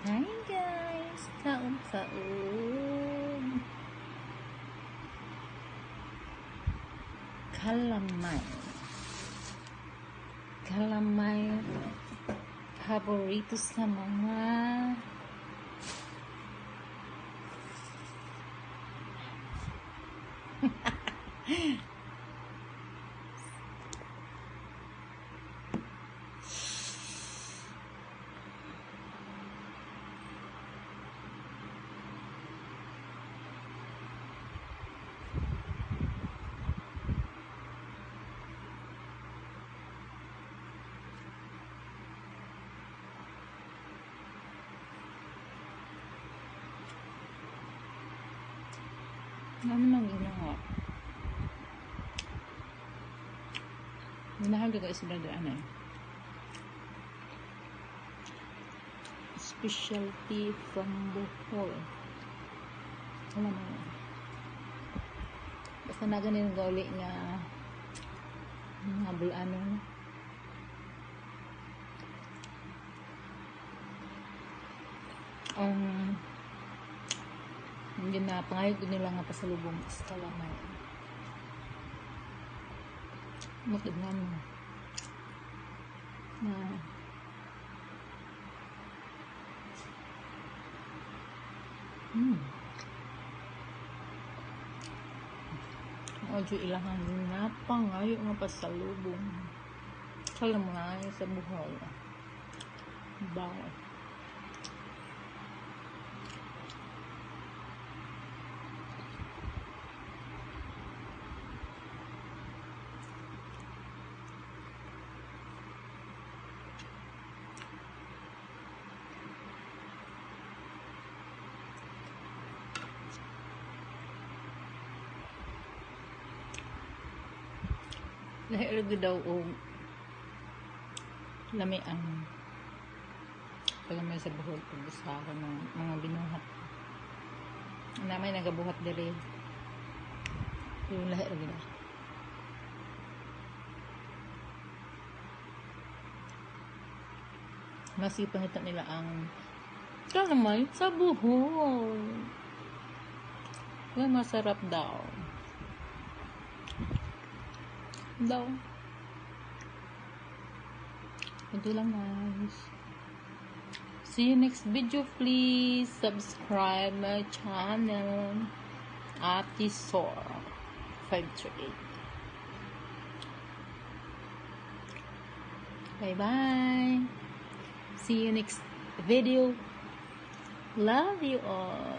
Hi guys! Kaon ta og kalamay. Kalamay, paborito sa mga ano man ginawa. Minahal ko si brother ano eh. Specialty from Bohol. Alam mo. Basta na ganin gauli nga mga bulano. Hindi na pangayo ko nila nga pasalubong is kalamay. Mutod nga mo. Na Medyo ilahang ginapangayo nga pasalubong. Kalamay sa Bohol. Bye. Lahi ra gyud daw og lami ang kalamay sa Bohol pag sa ng mga binuhat. Na may nagabuhat diri. Yung lahi ra gyud. Mas ipangita nila ang kalamay sa Bohol. Kaya masarap daw. Daw. Ito lang, guys. See you next video. Please subscribe my channel. Atisor 538. Bye bye. See you next video. Love you all.